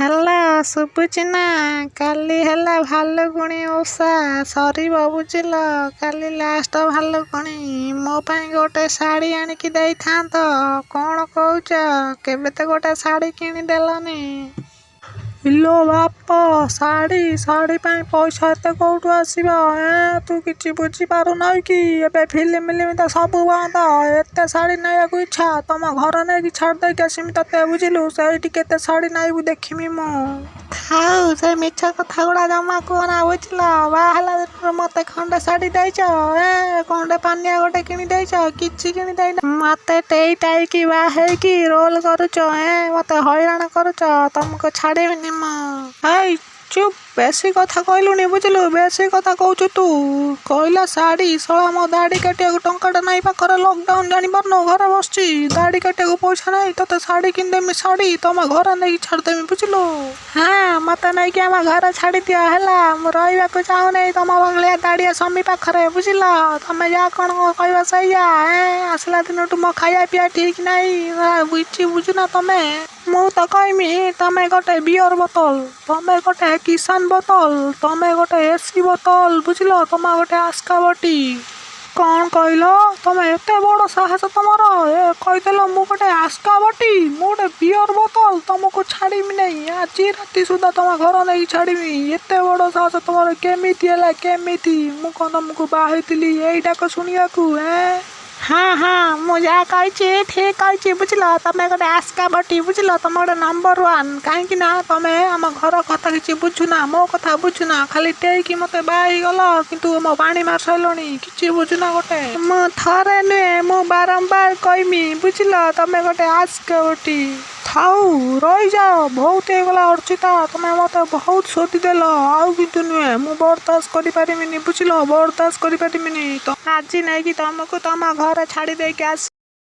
ହେଲା ଶୁଭୁଛି ନା? କାଲି ହେଲା ଭାଲୁକୁଣି ଓଷା ସରିବ, ବୁଝିଲ? କାଲି ଲାଷ୍ଟ ଭାଲୁକୁଣି। ମୋ ପାଇଁ ଗୋଟେ ଶାଢ଼ୀ ଆଣିକି ଦେଇଥାନ୍ତ। କ'ଣ କହୁଛ? କେବେ ତ ଗୋଟେ ଶାଢ଼ୀ କିଣିଦେଲନି। ଇଲୋ ବାପ, ଶାଢ଼ୀ! ଶାଢ଼ୀ ପାଇଁ ପଇସା ଏତେ କୋଉଠୁ ଆସିବ ଏଁ? ତୁ କିଛି ବୁଝିପାରୁନାହୁଁ କି? ଏବେ ଫିଲ୍ମ ମିଲିମ ତ ସବୁ ବନ୍ଦ। ଏତେ ଶାଢ଼ୀ ନେବାକୁ ଇଚ୍ଛା, ତମ ଘର ନେଇକି ଛାଡ଼ି ଦେଇକି ଆସିମି ତତେ, ବୁଝିଲୁ? ସେଇଠି କେତେ ଶାଢ଼ୀ ନାଇବୁ ଦେଖିମି ମୁଁ। ଥାଉ, ସେ ମିଛ କଥା ଗୁଡ଼ା ଜମା କୁହନା, ବୁଝିଲ? ବାହା ହେଲା ଦିନରୁ ମତେ ଖଣ୍ଡେ ଶାଢ଼ୀ ଦେଇଛ ଏ? ଖଣ୍ଡେ ପାନିଆ ଗୋଟେ କିଣି ଦେଇଛ? କିଛି କିଣି ଦେଇନ। ମତେ ଟେଇ ଟାଇକି ବାହା ହେଇକି ରୋଲ କରୁଛ ଏଁ? ମତେ ହଇରାଣ କରୁଛ। ତମକୁ ଛାଡ଼ିବିନି ମୁଁ। ହେଇ ଚୁପ୍, ବେଶୀ କଥା କହିଲୁଣି, ବୁଝିଲୁ? ବେଶୀ କଥା କହୁଛୁ ତୁ। କହିଲା ଶାଢ଼ୀ। ଶଳା, ମୋ ଦାଢ଼ି କାଟିବାକୁ ଟଙ୍କାଟା ନାହିଁ ପାଖରେ। ଲକଡାଉନ ଜାଣିପାରୁନୁ? ଘରେ ବସିଛି, ଦାଢ଼ି କାଟିବାକୁ ପଇସା ନାହିଁ। ତତେ ଶାଢ଼ୀ କିଣିଦେମି ଶାଢ଼ୀ, ତମ ଘରେ ନେଇକି ଛାଡ଼ିଦେମି, ବୁଝିଲୁ? ହଁ, ମତେ ନେଇକି ଆମ ଘରେ ଛାଡ଼ିଦିଅ, ହେଲା? ମୁଁ ରହିବାକୁ ଚାହୁଁନାହିଁ ତମ ଭଳିଆ ଦାଢ଼ିଆ ସ୍ୱାମୀ ପାଖରେ, ବୁଝିଲ? ତମେ ଯାହା କ'ଣ କହିବ ସେଇଆ। ଏଁ, ଆସିଲା ଦିନଠୁ ମୋ ଖାଇବା ପିଇବା ଠିକ୍ ନାହିଁ। କିଛି ବୁଝୁନା ତମେ। ମୁଁ ତ କହିମି, ତମେ ଗୋଟେ ବିୟର ବୋତଲ, ତମେ ଗୋଟେ କିଷାନ ବୋତଲ, ତମେ ଗୋଟେ ଏସି ବୋତଲ, ବୁଝିଲ? ତମେ ଗୋଟେ ଆସ୍କା ବଟି। କ'ଣ କହିଲ ତମେ? ଏତେ ବଡ଼ ସାହସ ତମର ଏ କହିଦେଲ ମୁଁ ଗୋଟେ ଆସ୍କା ବଟି, ମୁଁ ଗୋଟେ ବିୟର ବୋତଲ। ତମକୁ ଛାଡ଼ିମି ନାହିଁ। ଆଜି ରାତି ସୁଦ୍ଧା ତମ ଘର ନେଇକି ଛାଡ଼ିମି। ଏତେ ବଡ଼ ସାହସ ତମର କେମିତି ହେଲା, କେମିତି? ମୁଁ କ'ଣ ତମକୁ ବାହା ହେଇଥିଲି ଏଇଟାକୁ ଶୁଣିବାକୁ ଏଁ? ହଁ, ମୁଁ ଯାହା କହିଛି ଠିକ୍ କହିଛି, ବୁଝିଲ? ତମେ ଗୋଟେ ଆସ୍କା ବଟି, ବୁଝିଲ? ତମେ ଗୋଟେ ନମ୍ବର ୱାନ୍। କାହିଁକି ନା ତମେ ଆମ ଘର କଥା କିଛି ବୁଝୁନା, ମୋ କଥା ବୁଝୁନା। ଖାଲି ଟେଇକି ମତେ ବାହା ହେଇଗଲ, କିନ୍ତୁ ମୋ ପାଣି ମାରି ସାରିଲଣି। କିଛି ବୁଝୁନା ଗୋଟେ। ମୁଁ ଥରେ ନୁହେଁ, ମୁଁ ବାରମ୍ବାର କହିମି, ବୁଝିଲ? ତମେ ଗୋଟେ ଆସ୍କା ବଟି। ଥାଉ, ରହିଯାଅ, ବହୁତ ହେଇଗଲା ଅର୍ଚିତା। ତମେ ମତେ ବହୁତ ଶୋଧିଦେଲ। ଆଉ କିନ୍ତୁ ନୁହେଁ, ମୁଁ ବରଦାସ୍ତ କରିପାରିବିନି, ବୁଝିଲ? ବରଦାସ୍ତ କରିପାରିବିନି ତ। ଆଜି ନେଇକି ତମକୁ ତମ ଘରେ ଛାଡ଼ି ଦେଇକି ଆସି